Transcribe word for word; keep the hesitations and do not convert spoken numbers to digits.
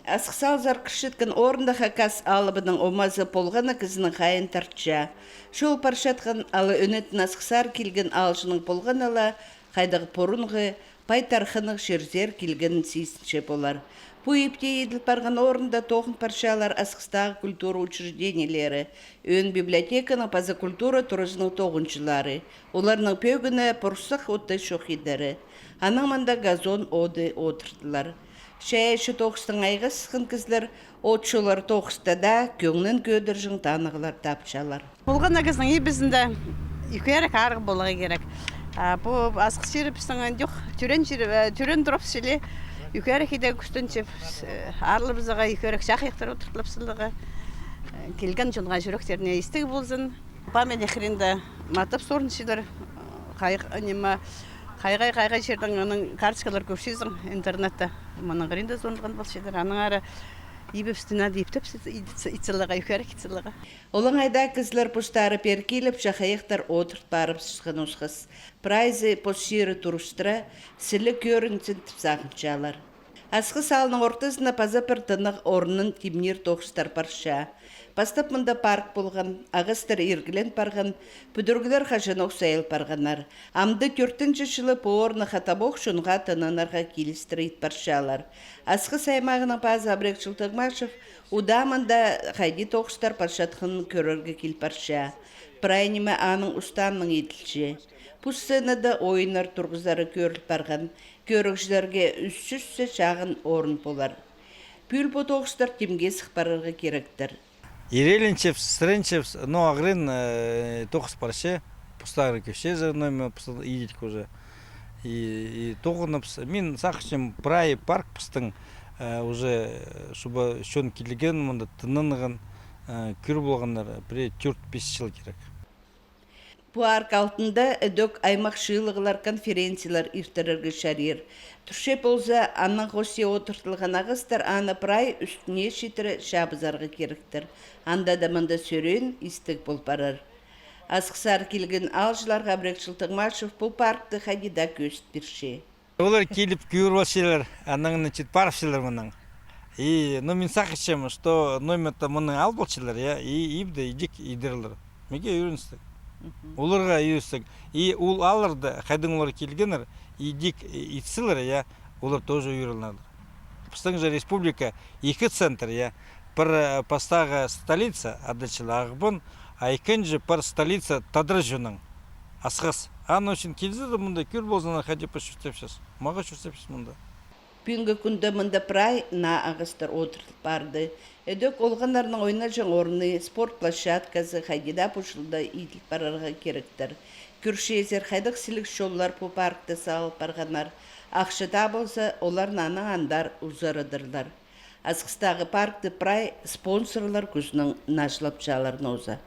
Асхыс аалзар кірчеткен орында хакас алыбының омазы полған на кізінің хайиин тартча. Чол парчатхан ала ӧнетін Асхыссар килген аалҷының полғаны ла хайдағ пурунғы пай тархыннығ чирзер килгенін сизінче полар. Пу ипте иділ парған орында тоғын парчалар Асхыстағы культура учреждениелері, ӧӧн библиотеканың паза культура туразының тоғынҷылары. Оларның пӧгіне пурсах отты чох идері. Анаң мында газон оды одыртылар. Чайаачы тоғыстаң айғасхан кізілер отчулар тоғыста даа кӧңнін кӧдірҷең танығлар тапчалар. Полған на кізінің ибізінде ӱкерек арығ поларға кирек. А пу Асхыс чирібістің андох тӧреен чир, э, тӧреен турыбыс чіли, ӱкерек иде кӱстенчебіс, э, аалыбызарға ӱкерек чахайахтар одыртылып саларға. Э, килген чонға чӱректеріне истіг ползын. Памятник хыринда матап сорынчалар. Хайығ-, ниме, хайығ-хайығ чирдең аның карточкалар кӧрчезің интернетте. Мының хыринда сорынған полчалар. Анаң ары ибібісті надо иптеп ит саларға, ӱкерек ит саларға. Олаңай даа кізілер постары пеер киліп, чахайахтар одырт парыбысхан осхас. Прайзы пос чирі турыстыра, сіліг кӧрінзін тіп сағынчалар. Асхыс аалның ортызында паза пір тынағ орнын тимнир тоғыстар парча. Пастап мында парк полған, ағастар иргілен парған, пӱдіріглер хаҷанох сайыл парғаннар. Амды тӧртінҷі чылы пу орны хатабох чонға тынанарға килістіре ит парчалар. Асхыс аймағының пазы Абрекчіл Тыгмашев удаа мында хайди тоғыстар парчатханын кӧрерге кил парча. Прай ниме аның устаанаң иділче. Пу сценада ойыннар турғызары кӧріл парған. Кӧрігҷілерге ӱс чӱссе чағын орын полар. Пӱӱл пу тоғыстар тимге сых парарға киректер. Ирееленчебіс, сіренчебіс, но ағырин, э, тоғыс парча, постары кӧрчезер, но мин постар иділік уже. И, и тоғыныбыс, мин сағынчам, прай парк пістің, э, уже, э, шуба чон килген, мында тынанған, э, кӧр полғаннар, пірее тӧрт-пис чыл кирек. Пу парк алтында ідӧк аймах чыылығлар, конференциялар иртірерге чарир. Турча полза, анаң хости одыртылған ағастар аны прай ӱстӱне читіре чабызарға киректер. Анда даа мында сӧреен истіг пол парар. Асхыссар килген аалҷыларға Абрекчіл Тыгмашев пу паркты хайди даа кӧзіт пирче. Олар киліп кӧр полчалар, анаң, значит, парыбысчалар мынаң. И, ну, мин сағынчам, что номерді мынаң ал полчалар, я, и ибде идӧк идерлер. Меге ӧріністіг. Оларға ӧріністіг. И ол аалларда, хайдаң олар килгеннер, идӧк, э, ит салар, я, олар тоже ӧрінерлер. Пістің же республика ікі центр, я. Пір, э, пастағы столица, адалча ла Ағбан, а ікінҷі пір столица тадар чонның, Асхыс. Аның ӱчӱн килзер, мында кӧр ползыннар, хайди піс чуртапчабыс. Мағаа чуртапчабыс мында. Пӱӱнгі кӱнде мында прай наа ағастар одыртыл парды. Ідӧк олғаннарның ойнаҷаң орны, спорт площадказы хайди даа пу чылда иділ парарға киректер. Кӧрчезер, хайдағ сіліг чоллар пу паркта салыл парғаннар. Ахча таа полза, оларны анаң андар узарадырлар. Асхыстағы паркты прай спонсорлар кӱзінең наҷылапчалар нооза.